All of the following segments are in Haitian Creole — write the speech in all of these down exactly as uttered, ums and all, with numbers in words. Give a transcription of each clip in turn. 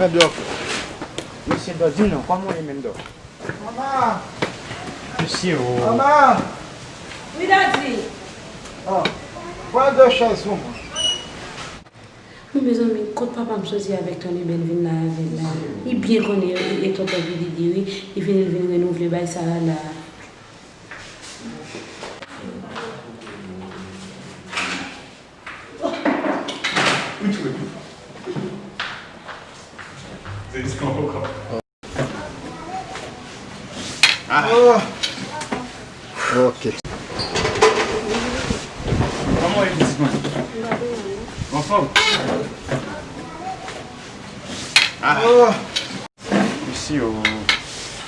Men Dò. Mesye Dò, di m non, kòman w ye menm Dò? Mama! Mesye o. Mama! Wi, Daddy. Ah, pran de chèz pou mwen. Bon, mezanmi, kot papa m soti avèk Tony Bèl vin la avè l la? Li byen konnen e, e, e tonton P Diddy wi. Li vin, li vin renouvle bay sa a la. Ah. Oh. Ok. Kòman w ye pitit mwen? Anfòm? Ah. Oh. Mesye o.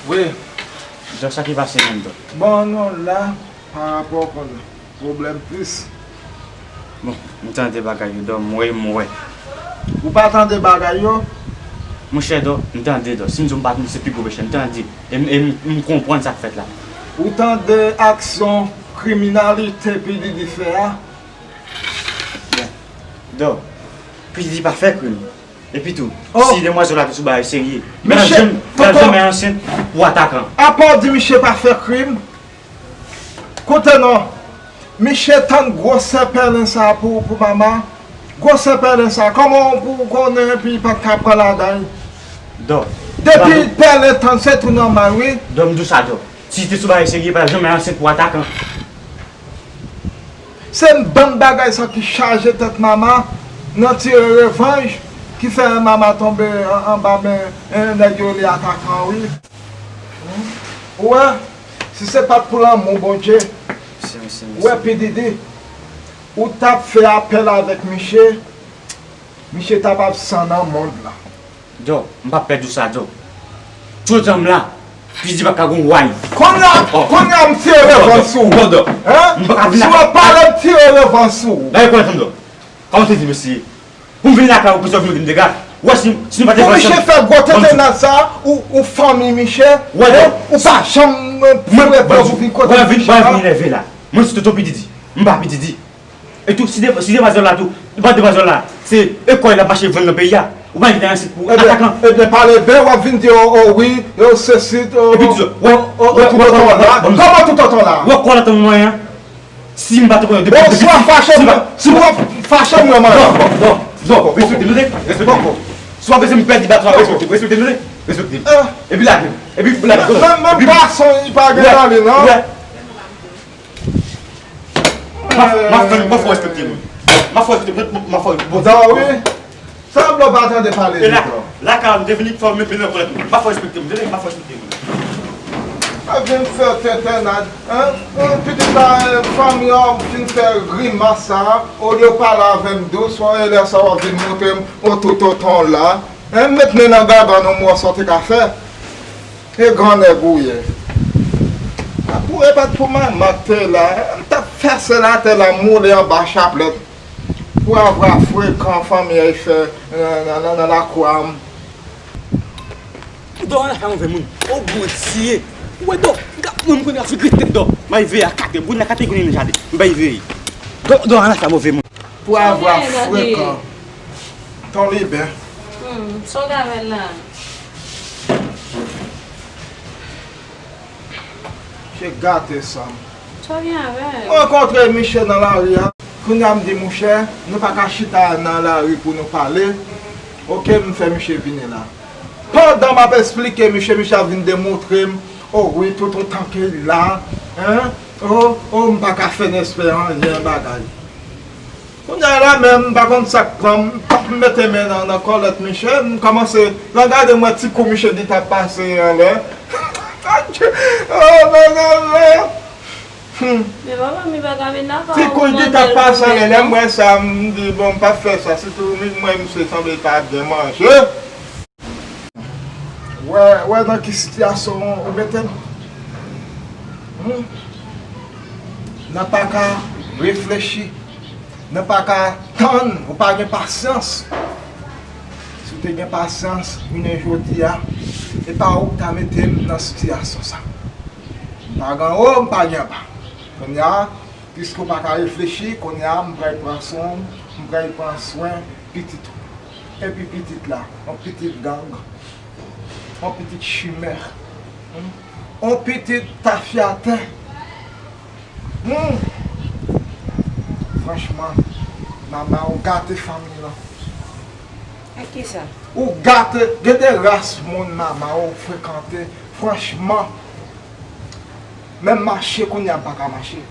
Wi. Jan sa ki pase menm Dò? Bon, nou la, pa rapò konnen. Pwoblèm plis. Bon, m tande bagay yo, Dò, m wè, m wè. Ou pa tande bagay yo? Monchè Dò, m tande Dò. Si m di w m pa tande, se pi gwo pechè, m tande. E m, e m, m konprann sa k fèt la. Ou tande aksyon kriminalite P Diddy fè a? Dò, P Diddy pa fè krim. Epi tou, oh, si demwazèl la te sou bagay serye, li pa t ap janm, Pral janmen ansent pou atakan. Apa w di misye pa fè krim? Koute non. Misye tann gwosè pèlen sa pou, pou mama. Gwosè pèlen sa. Kòman w pou konnen epi pa ka pran ladan l? Dò. Depi pèlen tann se tou nòmal wi. Dò, m di w sa, Dò. Si se te sou bagay serye, pral janmen ansent pou atakan. Se bann bagay sa ki chaje tèt mama nan tire revanj ki fè mama tonbe an- anba men en nèg yo li atakan wi. Ou wè, si se pa t pou lanmou Bondye, ou wè P Diddy, ou t ap fè apèl avèk misye, misye t ap absan nan mond lan. Dò, m p ap pèdi w sa, Dò. Toutotan m la, P Diddy pa ka gon way. Kounye a, kounye a m tire revanj sou ou. Hein? Si w ap pale, m tire revanj sou ou. Gade kòman tann, Dò. Kòman w te di mesye? Pou m vin lakay ou, pou m di m dega. Ou wè si, si nou pa te fè ansanm. Pou misye fè gwo tete nan sa, ou, ou fanmi misye, ou pa janm foure pye w pou vin kote misye la. Mwen se tonton P Diddy. M pa P Diddy. E tou, si de, si demwazèl la tou, pa demwazèl la, se ekòl l ap mache vann nan peyi a. Ou pa gen anyen pou atakan. Ebyen, pale byen, w ap vin di, o, o, wi, o, sesi, o, o, tout otan la. Kòman tout otan la? Ou wè kò l ap tann mwen an? Si m pa te konnen depi. Bon, si w ap fache mwen, si w ap fache mwen, mwen. Non, non, non, non, respekte m, tande? Respekte m. Si w ap bezwen m pèdi batwa, respekte m, respekte m, tande? Respekte m. Epi lage m. Epi lage m. Menm, menm gason, li pa gen nan li, non? M ap, m ap fè, m ap fè w respekte mwen. M ap fè w respekte mwen, m ap fè w respekte mwen. Bon, wi. Sanble w pa tande pale vit non. E la, la ka m te vini fò m mennen nan kòlèt mwen. M ap fè w respekte mwen, tande, m ap fè w respekte mwen. Pa vin fè tentennad, hein? Pitit la, eh, fanmi an fin fè grimas sa, olye w pale avè m dous, e lè sa w ap vin montre m, o, tout otan w la. Hein, met men nan gagann ou, m wè sa w te ka fè. E gran nèg ou ye. Pou e pa t pou manman k te la, m t ap fè sèl atè la moule anba chaplèt. Pou avwa frekan fanmi an fè nan, nan, nan, nan lakou a. Dò an la fè move moun. O Bondye. Ou wè Dò, gad moun kounye a figure tèt Dò. M a rive a katè, moun nan katè kounye nan jaden. M bay veye. Dò, Dò an la fè move moun. Pou avwa frekan. Ton liben. Hmm, sa w t avè l la? Misye gate san m. Sa w gen avè l? M rankontre misye nan lari a. Kounye a m di, monchè, nou pa ka chita nan lari pou nou pale. Oke, m fè misye vini la. Pandan m ap esplike misye, misye ap vin demontre m, o wi, tout otan ke l la, hein, o, o, m pa ka fè nèspè anyen bagay. Kounye a la menm, m pa konn sa k pran m, m p ap mete men nan, nan kòlèt misye, m kòmanse, lan gade m wè ti kou misye di t ap pase anlè. Oh, non, non, non. Hmm. Men papa, m pa ka vin lakay ou. Ti kou di t ap pase anlè, lè m wè sa, m di, bon, m p ap fè sa, sitou m wè misye sanble pa byen manje. Wè, wè nan ki sitiyasyon ou mete m. Hmm? Nan pa ka reflechi, nan pa ka tann, ou pa gen pasyans. Si w te gen pasyans, jounen jodi a, e pa ou ki ta mete m nan sitiyasyon sa. M pa gen anwo, m pa gen anba. Kounye a, piske w pa ka reflechi, kounye a, m pral pran swen, m pral pran swen pitit ou. Epi pitit la, yon pitit gang, yon pitit chimè, hmm, yon pitit tafyatè. Hmm. Franchman, mama, ou gate fanmi lan. Ak kisa? Ou gate, gen de ras moun mama ou frekante. Franchman, menm mache kounye a m pa ka mache.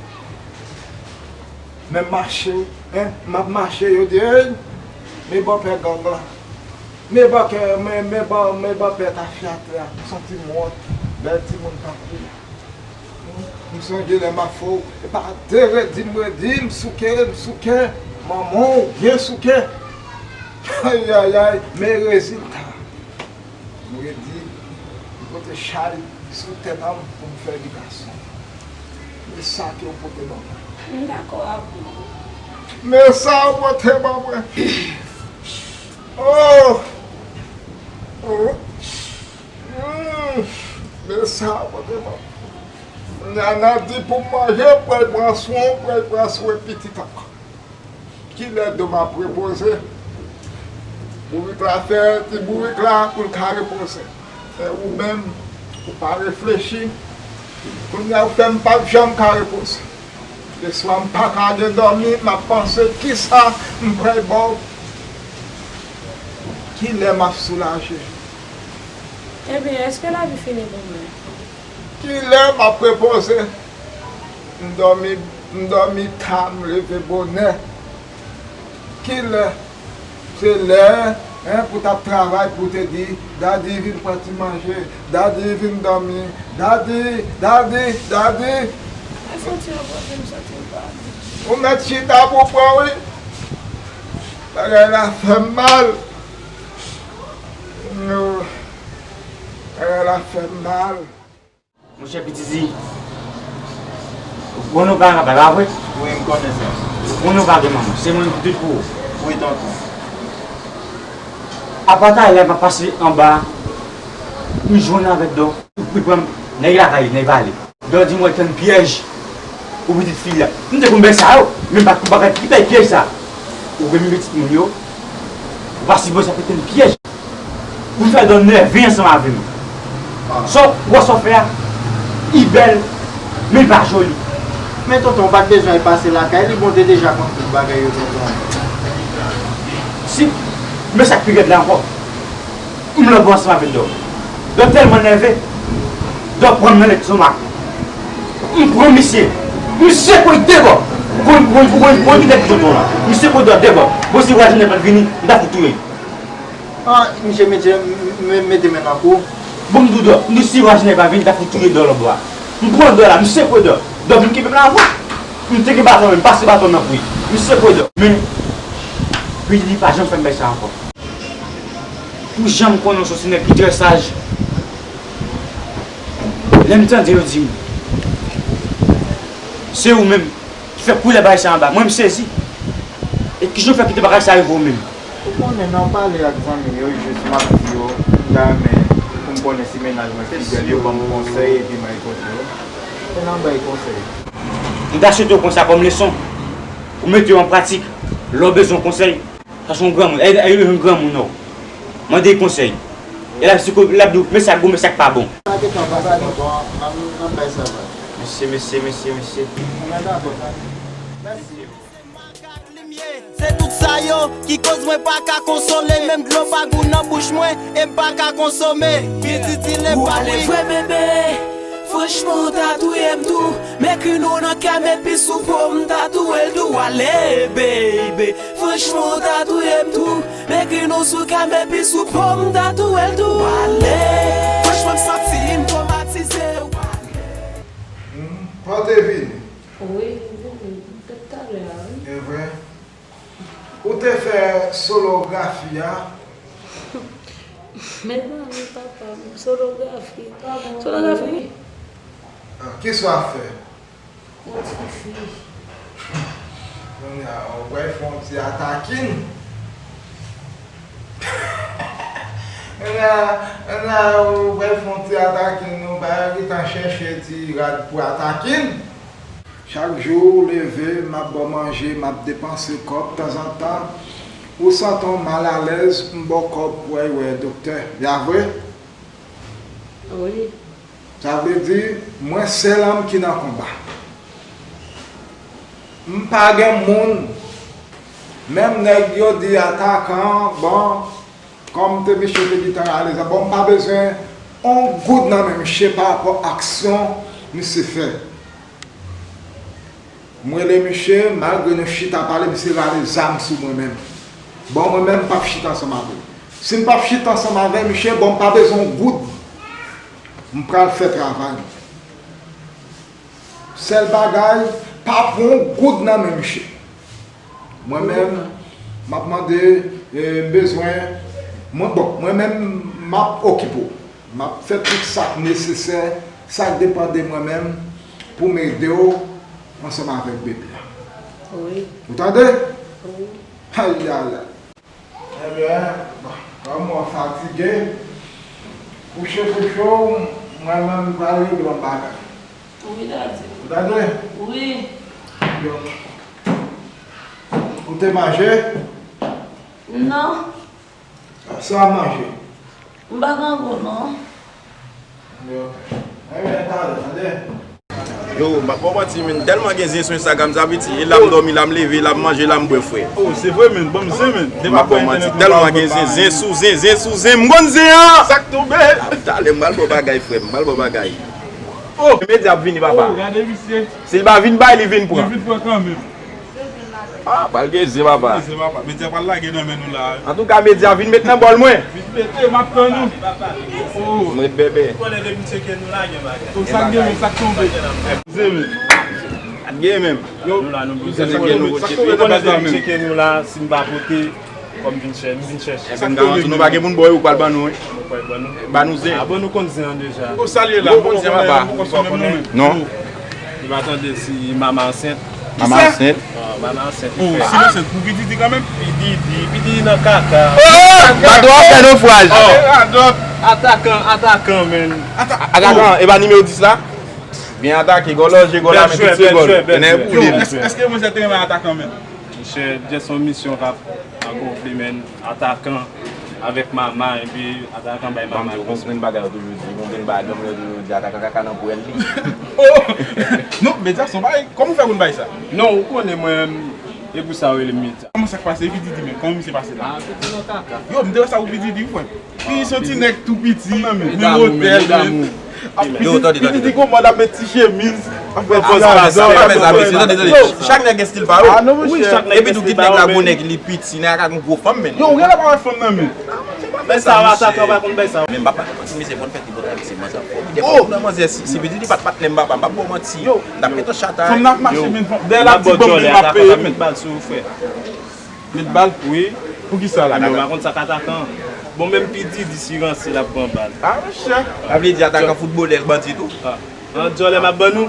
Menm mache, hein, m ap mache, yo di, ey, men bòpè gang lan. Men bòpè, men, men bò-, men bòpè tafyatè a, m santi m wont, bèl timoun tankou. M sonje lè m ap fè w, e pa de redi m redi, m souke, m souke, manman w byen souke. Ayayay, men rezilta. M redi, m pote chay sou tèt an m pou m fè edikasyon. Men sa ke w pote ban mwen. M dakò ak ou. Men sa w pote ban mwen. Oh! Oh! Hmm, men sa w pote ban mwen. Nana di pou m manje, pral pran swen, pral pran swen pitit ankò. Kilè do m ap repoze? Bourik la fè ti bourik la pou l ka repoze. Ou menm, ou pa reflechi. Kounye a ou fè m pa janm ka repoze. Leswa m pa ka gen dòmi, m ap panse kisa m pral ba w. Kilè m ap soulaje? Ebyen, èske lavi fini pou mwen? Kilè m ap repoze? M dòmi, m dòmi ta, m leve bonè. Kilè? Se lè, en, pou w t ap travay, pou w te di, "Dadi, vin pran ti manje. Dadi, vin dòmi. Dadi, dadi, dadi." Mwen santi yon pwoblèm, m santi m pa byen. Ou mèt chita pou pran, wi. Bagay la fè m mal. Yo, bagay la fè m mal. Monchè Pititi, ou konnen w pa gen papa, pa vre? Wi, m konnen sa. Ou konnen w pa gen manman, se mwen ki tout pou ou. Wi, tonton. Apa talè m ap pase anba, m jwenn avèk Dò, li pran m, nèg lakay li, nèg pale. Dò di m wè l tann pyèj pou pitit fi a. M te konn bay sa yo, men m pa t konn bagay ki bay pyèj sa. Ou renmen pitit moun yo, ou pa sipoze ap tann pyèj. Ou fè Dò nève ansanm avè m. Sa w wè sa w fè a, li bèl, men li pa joli. Men tonton, ou pa t bezwen al pase lakay li, bon, te deja konn tout bagay yo, tonton. Si, men sa k pi rèd la ankò. M lanmou ansanm avèk Dò. Dò tèlman nève. Dò pran m nan lèt estomak. M pran misye. M sekwe de bò. Ou konn, ou konn, ou konn, ou konn ki tèt tonton la. M sekwe Dò de bò. Bon, si vwajinè pa t vini, m ta fout touye l. Ah, misye mete, m-, m-, mete men nan kou. Bon, m di w Dò. M di si vwajinè pa vini, m ta fout touye Dò lòtbò a. M pran Dò la, m sekwe Dò. Dò vin kenbe m la avan. M teke baton, men m pase baton nan pou li. M sekwe Dò. Men, Pititi pa janm fè m bay sa ankò. Pou jan m konnen w se yon ti nèg ki trè saj. Lè m tande yo di m, se ou menm ki fè koulè bagay sa anba, mwen m sezi. E kijan w fè kite bagay sa rive w menm? Ou konnen, nan pale ak zanmi m yo, jis m ap di yo, m ta renmen pou m konnen si mennaj mwen fidèl, yo ban m konsèy, epi m al kote yo. Se nan bay konsèy. M ta swete w pran sa kòm leson, ou mete yo an pratik, lè w bezwen yon konsèy. Sa se yon granmoun. E, e, yon granmoun, non. Mande l konsèy. E l ap di, l ap di w, men sa k bon, men sa k pa bon. Sa gentan pase, tonton, n ap, n ap bay sa va. Mesye, mesye, mesye, mesye. Mwen dakò, sa. Mèsi. Se tout sa yo ki koz mwen pa ka konsole, menm dlo pa gou nan bouch mwen, e m pa ka konsome. Pititi le pa wi. Ou ale vre, bebe. Franchman, ou ta touye m tou. M ekri non w nan kè m epi sou po m, m ta touye l tou. Ale, baby. Franchman, ou ta touye m tou. M ekri non w sou kè m epi sou po m, m ta touye l tou. Ale. Franchman, m santi m twomatize. Ale. Hmm, pa w te vini? Wi, m vini depi talè a, wi. E vre? Ou te fè solografi a? Mezanmi, papa m, solografi. Solografi? Ah, kisa w ap fè? Yon ti fi. Kounye a, ou pral fè yon ti atakin. Kounye a, kounye a, ou pral fè yon ti atakin, ou pa gentan chèche ti rad pou atakin. Chak jou ou leve, m ap ba w manje, m ap depanse kòb tanzantan. Ou santi w malalèz, m ba w kòb pou w al wè doktè. Ya vre? Wi. Sa vle di, mwen sèl an m ki nan konba. M pa gen moun, menm nèg yo di atakan, bon, kòm te misye te gentan rale zam, bon, m pa bezwen on goud nan men misye pa rapò aksyon misye fè. M rele misye, malgre nou chita pale, misye rale zam sou mwen menm. Bon, mwen menm, m p ap chita ansanm avè l. Si m p ap chita ansanm avè misye, bon, m pa bezwen yon goud. M pral fè travay mwen. Sèl bagay, pa pran yon goud nan men misye. Mwen menm, m ap mande, eh, m bezwen, mwen, bon, mwen menm, m ap okipe w. M ap fè tout sa k nesesè, sa k depann de mwen menm, pou m ede w ansanm avèk bebe a. Wi. Ou tande? Wi. Ayayay. Ebyen, bon, kòm w fatige, kouche kouche w, mwen menm m pral regle yon bagay. Wi, dadi. Ou tande? Wi. Yo. Ou te manje? Non. Sa w manje? M pa gen gou, non. Yo, yo, yo. Yo, m ap ba w manti, men tèlman gen zen sou Instagram, sa vle di, e la m dòmi, la m leve, la m manje, la m bwè, frè. Oh, se vre, men, ban m zen, men. M ap ba w manti, tèlman gen zen, zen sou zen, zen sou zen, m konn zen an! Sa k tonbe? Talè, m pral ba w bagay, frè, m pral ba w bagay. Oh! Medya ap vini, papa. Oh, gade misye. Si l pa vin bay, li vin pran. Li vin pran kanmenm. Ah, pral gen zen, papa. Gen zen, papa. Medya pral lage nan men nou la. Antouka, medya vin met nan bòl mwen. Vin mete, m ap tann ou. Oh. M ret bèbè. Ou konnen depi m tcheke nou la, gen bagay. Sa k gen menm, sa k tonbe. Zen menm. Sa k gen menm. Yo, nou la, nou bezwen. Sa k tonbe nan baz la menm. Depi m tcheke nou la, si m pa pote, kòm vin chè-, m vin chèche. Ebyen, m garanti nou pa gen moun bò yo, ou pral ban nou, wi. Nou pral ban nou. Ba nou zen. Ah bon, nou konn zen an deja. Ou salye la, nou konn zen, papa. Nou poko konnen, nou poko konnen nou menm. Non. Li pa tande si manman ansent. Manman ansent. Ah, manman ansent. Oh, si l ansent, pou P Diddy kanmenm? P Diddy, P Diddy nan kaka. Oh! Bato ap fè nofraj. Oh! Atakan, atakan, men. Atakan, e pa nimewo dis la? Byen atake, gòlòje, gòl la, men tout se gòl. Bèl jwè, bèl jwè, bèl jwè. Èske, èske manzè te renmen atakan, men? Monchè, just yon misyon k ap akonpli, men. Atakan avèk mama, epi atakan bay mama. Ban m di w, gon grenn bagay yo toujou di, gon grenn bagay granmoun yo toujou di, atakan kaka nan pwèl li. Oh! Non, men sa se yon bagay, kòman w fè konn bay sa? Non, ou konnen mwen, e pou sa yo rele m Medya. Kòman sa k pase? Epi Didi menm, kòman misye pase la? Ah, Didi nan kaka. Yo, m te wè sa pou Didi, wi, frè. Li se yon ti nèg tou piti, men wotèl, men. Yo, tande, tande, tande. Piti kòmand ap met ti chemiz. Ap fè ti ajan, ap fè ti ajan. Tande, tande. Yo, chak nèg gen stil pa yo. Ah, non, monchè. Epi tou, kit nèg la gwo nèg, li piti, nèg la ka gen gwo fanm, men. Yo, ou genlè pa wè fanm nan, men. Men sa, atakan pa konn bay sa. Men m pa pale manti, misye konn fè ti bòt avèk se manzè. Dèfwa, nan manzè, si, si P Diddy pa t patnè m, papa, m p ap ba w manti. Yo, m t ap met yon chat a. Fanm nan ap mache, men dèyè l ap di, "Ban m, men m ap peye, men." Met bal? Wi. Poukisa la? Ebyen, ou pa konn sa k atakan. Bon, menm P Diddy si ranse, l ap pran bal. Ah, monchè. Sa vle di atakan foutbolè, bandi tou? Ah. An dyòlè m ap ban nou.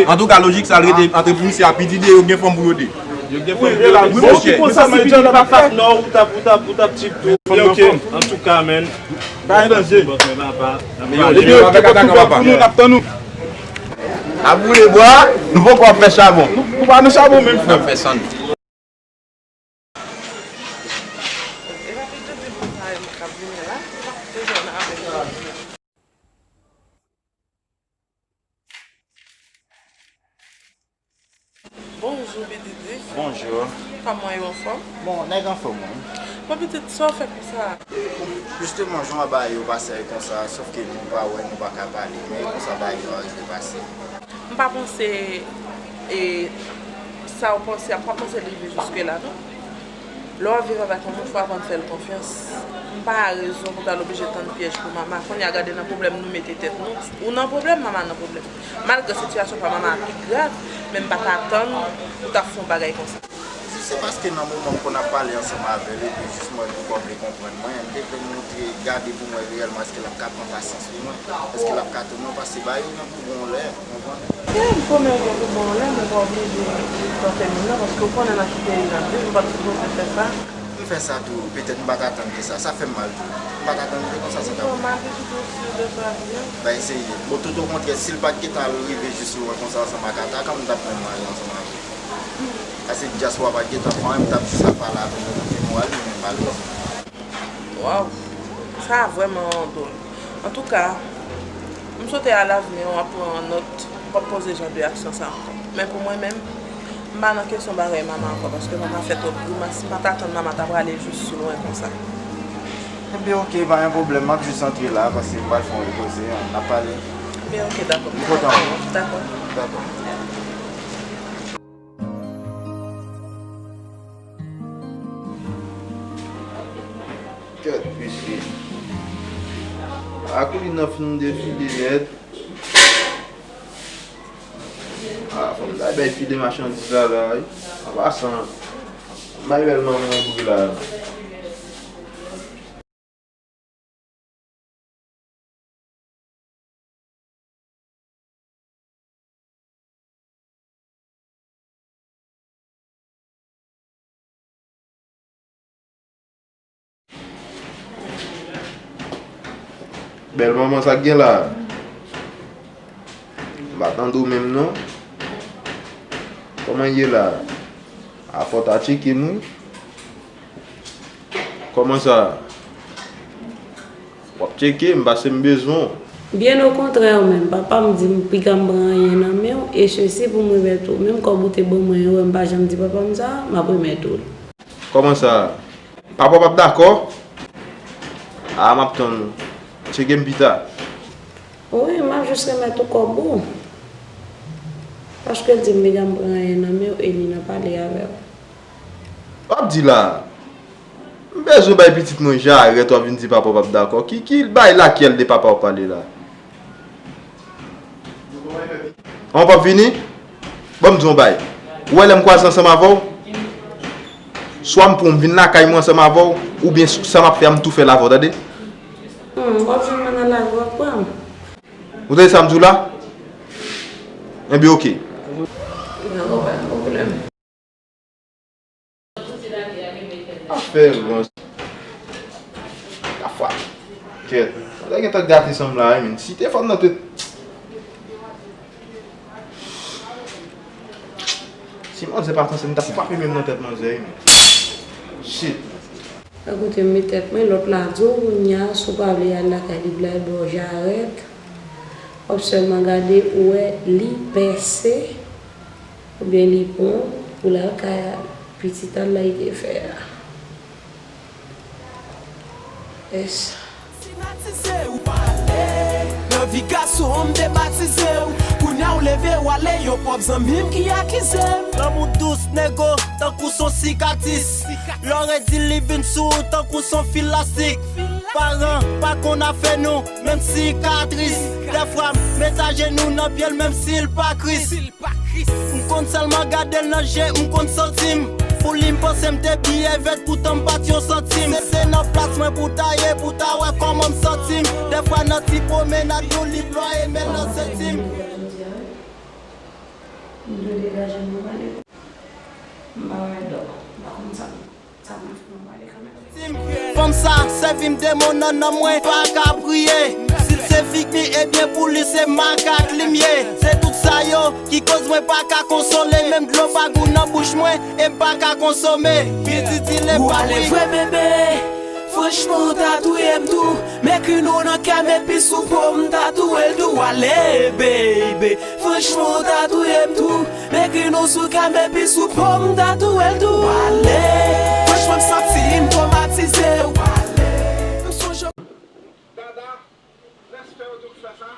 Antouka, lojik sa l rete antre pou misye a P Diddy e yo gen fanm pou yo de. Yo gen fanm pou yo de. Bon, ki konsa, si P Diddy pa patnè w, ou t ap, ou t ap, ou t ap tchip tou. Ok, antouka, men. Pa gen danje. Ebyen, yo gen fanm pou yo, n ap tann ou. N ap boule bwa, nou poko ap fè chabon. Nou, nou pa nan chabon menm, frè. N ap fè sann. Epa P Diddy pou sa yo k ap vini la, se pa pou te jwenn avèk yo. Bonjou, P Diddy. Bonjou. Kòman yo, anfòm? Bon, nèg anfòm, wi. Bon, pitit, sa w fè konsa? Jisteman, jan bagay yo pase a e konsa, sòf ke nou pa wè, nou pa ka pale, men e konsa bagay yo rive pase. M pa panse, e, sa w panse a, m pa panse l rive jiske la, non. Lè w ap viv avèk yon moun, fò w aprann fè l konfyans. M pa rezon pou w ta oblije tann pyèj pou mama. Kounye a, gade nan pwoblèm nou mete tèt nou. Ou nan pwoblèm, mama nan pwoblèm. Malgre sitiyasyon pa mama a pi grav, men m pa t atann ou t ap fè yon bagay konsa. Se paske nan moman m konn ap pale ansanm avè l, epi jis m wè li poko vle konprann mwen, m te vle montre, gade pou m wè reyèlman èske l ap ka pran pasyans pou mwen, èske l ap ka tann mwen, paske bagay yo gen pou bon lè, ou konprann? Wi, m konnen l gen pou bon lè, men w pa oblije tanpe moun nan, paske w konnen nan ki peyi n ap viv, ou pa t sipoze fè sa. M fè sa tou, petèt m pa t atann de sa, sa fè m mal tou. M pa t atann de konsa sa t ap. Bon, malgre tout, ou si de sa byen. M pa eseye. Bon, tout okontrè, si l pa t gentan al rive jis lwen konsa ansanm ak Atakan, m t ap menm mare ansanm avè l. Paske dyaspora pa t gentan fè anyen, m t ap jis ap pale avè l, nou kote nou al, men malerezman. Waw, sa vrèman dwòl. Antouka, m swete alavni w ap pran nòt, w ap poze jan de aksyon sa ankò. Men pou mwen menm, m pa nan kesyon bagay mama ankò, paske mama fè twòp grimas, m pa t atann mama ta prale jis si lwen konsa. Ebyen, oke, pa gen pwoblèm, m ap jis antre la, paske m pral fè yon repoze, n ap pale. Ebyen, oke, dakò. M kontan wè w. Dakò. Dakò. Kèt, mesye. Akouli nan fin defile nèt. Ah, fò m ta bay file machandiz la, la, wi. An pasan, bay bèl manman yon bri la. Bèl manman, sa k gen la? M pa tande w menm non. Kòman ye la? A fò w ta tcheke m wi. Kòman sa? W ap tcheke m, pase m bezwen w. Byen okontrè, ou menm, papa m di m piga m pran anyen nan men w, e sesi pou m remèt ou. Menm kòb ou te ban mwen an, wè m pa janm di papa m sa, m ap remèt ou l. Kòman sa? Papa w p ap dakò? A, m ap tann ou. Tcheke m pita. Wi, m ap jis remèt ou kòb ou. Paske l di m piga m pran anyen nan men w, e li nan pale avè w. W ap di la? M bezwen bay pitit mwen jarèt, w ap vin di papa w p ap dakò. Ki, ki bay lakyèl de papa w pale la? An w p ap vini? Ban m di w yon bay. Ou wè lè m kwaze ansanm avè w, swa m pran w m vin lakay mwen ansanm avè w, oubyen sa m ap fè a m tou fè l avè w, tande? Hmm, w ap jwenn mwen nan lari, w ap pran m. Ou tande sa m di w la? Enben, oke. Dakò, pa gen pwoblèm. Afè rans. Kafwa. Kèt. Sa gentan gate san m la, wi, men. Si te fò m nan tèt. Si manzè pa t ansent, m t ap frape menm nan tèt manzè, wi, men. Shit. Akoute m met tèt mwen, lòt la di w, kounya, si w pa vle al lakay li, l ba w jarèt. W ap sèlman gade, ou wè, li pèse. Oubyen li pran pou l al kay pitit al la li te fè a. Yes. Stigmatize ou pale. Nan vi gason m te batize w. Kounya w leve w ale, yon pwòp zanmi m ki akize m. Lanmou dous, nego, tankou s on sikatris. Lè w redi li vin sou ou tankou s on fil lastik. Paran pa konn afè nou, menm sikatris. Dèfwa m met ajenou nan pye l, menm si l pa Kris. M konn sèlman gade l nan je, m konn santi m. Pou li m panse m te biyè vèt, poutan m pa t yon santim. Se, se nan plas mwen pou ta ye, pou ta wè kòman m santi m. Dèfwa nan ti pwomenad, yon liv lwa e men l nan senti m. M dwe degaje m pou m ale. M pa wè dò. M pa konn sa m, sa m ap fè pou m ale kanmenm. Fanm sa sèvi m demon nan nanm mwen pa ka priye. Si l se fig li, ebyen pou li se makak li m ye. Se tout sa yo ki koz mwen pa ka konsole. Menm dlo pa gou nan bouch mwen e m pa ka konsome. Piti di le ou pa ale vre bebe. Franchman ou ta touye m tou. M ekri non w nan kè m epi sou po m ta touye l tou. Ale baby. Franchman ou ta touye m tou. M ekri non w sou kè m epi sou po m ta touye l tou. Ale. Franchman m santi m twomatize. Ale. M sonje. Dada, respè yo tou ki fè sa.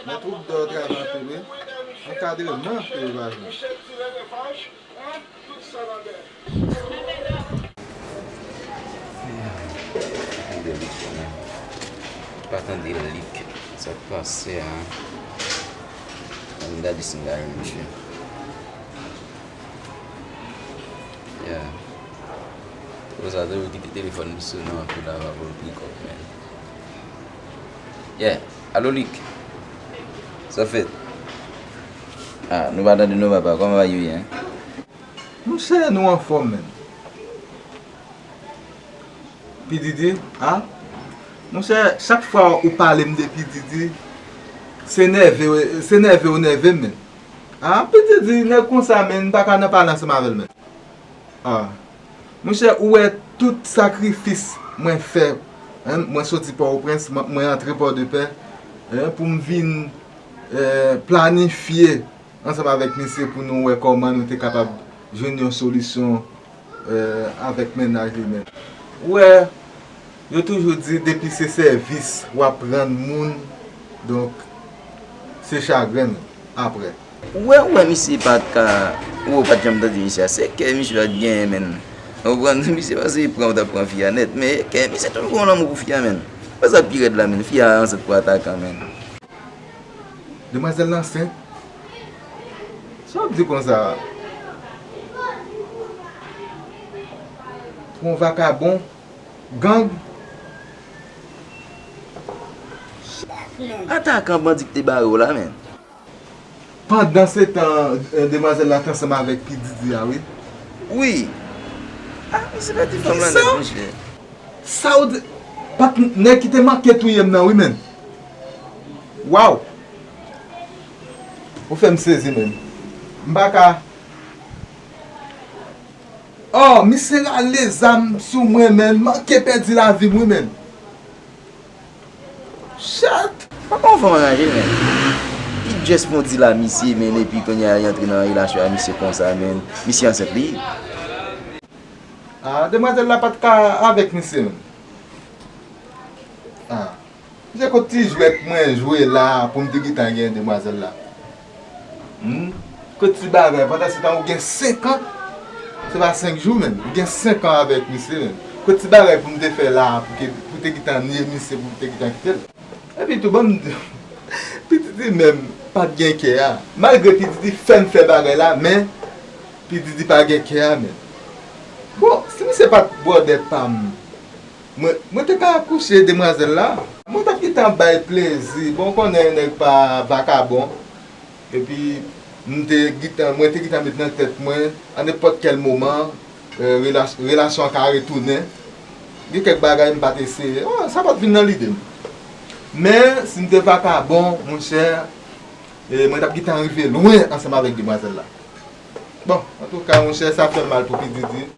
Mèt ou dò travay anpil wi. Ankadreman ke yo pa jwenn. Tande lik la. Pa tande lik. Sa k pase a? Ann gade si m ka jwenn misye. Yeah. Konsa toujou kite telefòn m sou non anpil ava pou l pikòp, man. Yeah. Alo, Lik. Sa fèt? Ah, nou pa tande nou papa. Kòman bagay yo ye, en? Monchè, nou anfòm, menm. P Diddy, a? Monchè, chak fwa ou pale m de P Diddy, se nève, se nève ou nève m, menm. A, P Diddy, nèg konsa, menm, m pa ka nan pale ansanm avè l, menm. A. Monchè, ou wè tout sakrifis mwen fè, en, mwen soti Pòtoprens, mwen, mwen antre Pòdepè, en, pou m vin, eh, planifye ansanm avèk misye pou nou wè kòman nou te kapab jwenn yon solisyon, eh, avèk mennaj li menm. Ou wè, yo toujou di depi se sèvis w ap rann moun, donk, se chagren apre. Ou wè, ou wè misye pa t ka, ou pa t janm tande misye a, se kè misye pa t genyen, menm. Ou konprann? Misye panse li pran, ou t ap pran fi a nèt, men kè misye toujou gen yon lanmou pou fi a, menm. Wè sa k pi rèd la, menm, fi a ansent pou atakan, menm. Demwazèl la ansent. Sa w ap di konsa? Pou yon vakabon, gang. Atakan bandi k te bare w la, menm. Pandansetan, eh, demwazèl la t ansanm avèk P Diddy a, wi. Wi. Ah, misye pèdi fanm lan nèt, monchè. Sa w di? Pat nèg ki te manke touye m nan, wi, menm. Waw. Ou fè m sezi, menm. M pa ka. Oh, misye rale zam sou mwen, menn. Manke pèdi lavi m, wi, menn. Chat! Pa konn fanm anranje, menn. Li just fon di la misye, menn, epi kounye a li antre nan relasyon a misye konsa, menn. Misye ansent li. Ah, demwazèl la pa t ka avèk misye, menn. Ah. Misye, kot ti jwèt mwen jwe la pou m te gentan gen demwazèl la? Hmm? Kot ti bagay? Pandan se tan ou gen senk an, se pa senk jou menm. Ou gen senk an avèk misye menm. Kot ti bagay pou m te fè la pou ke, pou te gentan nye misye, pou te gentan kite l? Epi tou, ban m di w, P Diddy menm pa t gen kè a. Malgre P Diddy fè m fè bagay la, men P Diddy pa gen kè a menm. Bon, si misye pa t bwòdè pa m, Mwen, mwen te ka kouche demwazèl la. Mwen t ap gentan bay plezi. Bon, ou konnen nèg pa vakabon. Epi, m te gentan, mwen te gentan met nan tèt mwen, a nenpòt kèl moman, eh, relas-, relasyon an ka retounen. Gen kèk bagay m pa t eseye. Oh, sa pa t vin nan lide m. Men, si m te vakabon, monchè, eh, mwen t ap gentan rive lwen ansanm avèk demwazèl la. Bon, antouka, monchè, sa fè m mal pou P Diddy.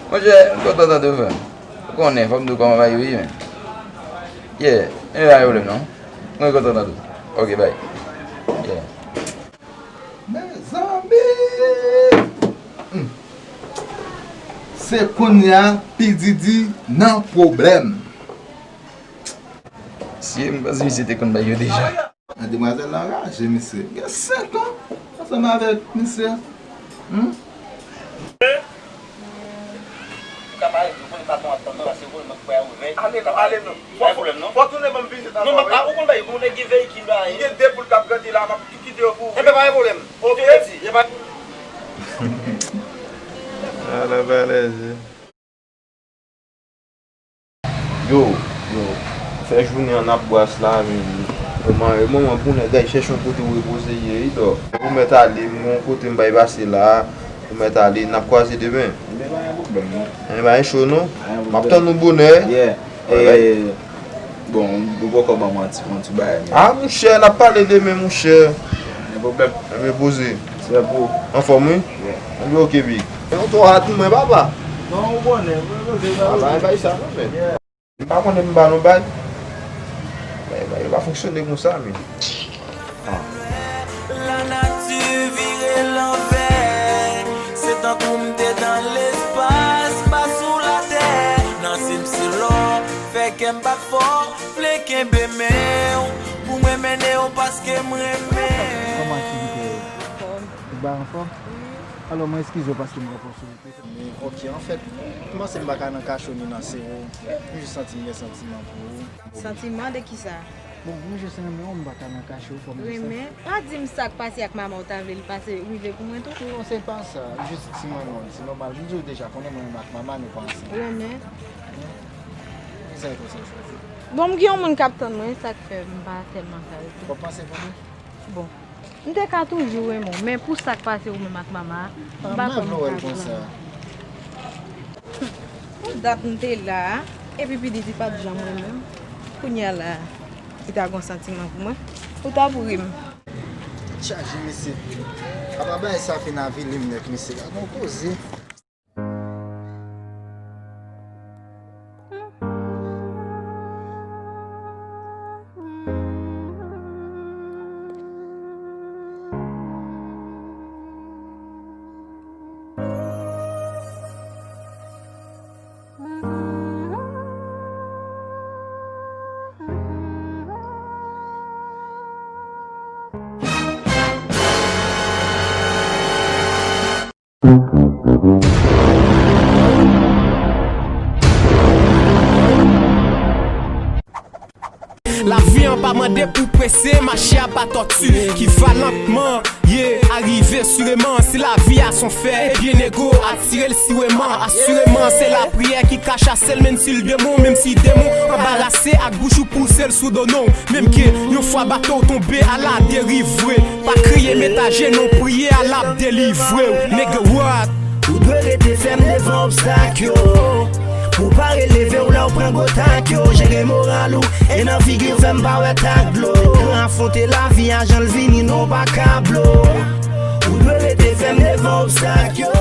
Monchè, m kontan tande w, frè m. Ou konnen, fò m di w kòman bagay yo ye, men. Yeah, anyway, pa gen pwoblèm, non. Mwen kontan tande w. Ok, bye. Yeah. Mezanmi! Hmm. Se kounye a P Diddy nan pwoblèm. Si, m panse misye te konn bagay yo deja. Ah, demwazèl la anraje, misye. Gen senk an ansanm avèk misye. Hmm? Ou ka pale, ou konnen patwon ap tann nou, paske ou konnen mwen kwè ou vle. Ale non, ale non. Pa gen pwoblèm, non. Fò tounen ban m vizit ankò, wi. Non, ou konn bagay, ou konn gen veyikil la, wi. M gen de poul k ap grandi la, m ap tou kite yo pou ou. Enben, pa gen pwoblèm. Ok. Ou te di, e pa Ala valèze. Yo, yo, fè jounen an ap bwas la, men. Yo, man, yo, manman, pou nèg ay chèche yon kote w repoze ye, wi, dò. Ou mèt ale, m gon kote m bay pase la, ou mèt ale, n ap kwaze demen. Enben, pa gen pwoblèm, non. Enben, pa gen cho, non. Pa gen pwoblèm. M ap tann ou bonè. Yeah. Alright. Bon, ou poko ban mwen ti, yon ti bagay, men. Ah, monchè, n ap pale demen, monchè. Pa gen pwoblèm. Enben, poze. Se pou. Anfòm, wi? Yeah. Enben, ok, big. E yon twa a tou mwen, papa. Non, ou konnen, mwen, mwen, mwen, mwen. Ah, bay, bay sa, non, men. Yeah. M pa konnen m ba nou bay. Bay, bay, yo pa fonksyone konsa, men. Ah. Lanati vire lanvè, se tankou m te nan lespas, pa sou latè. Nan sim silon, fè kè m bat fò, vle kenbe men w, pou mwen mennen w paske m renmen. Kòman aktivite yo? Anfòm. Ou ba anfòm? Wi. Alò, mwen eskize w paske m pran pòz sou ou. Men, ok, anfèt, m panse m pa ka nan kache w ni nan sere w. M jis santi m gen santiman pou ou. Santiman de kisa? Bon, mwen jis renmen w, m pa ka nan kache w, fò m di sa. Renmen? Pa di m sa k pase ak mama w ta vle l pase rive pou mwen tou. Non, se pa sa. Jis ti manman w, se nòmal. M di w deja, konnen mwen menm ak mama, nou pa ansanm. Renmen? Kisa e konsa w chwazi? Bon, m gen yon moun k ap tann mwen, sa k fè m pa tèlman ka rete. W ap panse pou li? Bon. M te ka toujou renmen w, men pou sa k pase ou menm ak mama a, m pa kwè m ka vle. Yon dat m te la a, epi P Diddy pa t janm renmen m. Kounye a la a, li ta gon santiman pou mwen. Ou t ap ri m. Chaje mesye. Apa bagay sa fin avili m nèt, mesye. Pa gon koze. Lavi an pa mande pou prese, mache a pa tòti, ki va lantman, ye, arive sireman. Si lavi a son fè, ebyen nego, atire l sireman. Asireman, se lapriyè ki ka chase l, menm si l demon, menm si demon anbarase ak bouch ou pouse l sou do non. Menm ke yon fwa bato w tonbe aladeriv vre, pa kriye, met ajenou, priye, Allah ap delivre w. Nigga, what? Ou dwe rete fèm devan obstak yo. Pou pa releve w lè w pran gwo tak yo. Jere moral ou, e nan figi w fè m pa wè tak dlo. Gran afwonte lavi a jan l vini, non w pa ka blo. Ou dwe rete fèm devan obstak yo.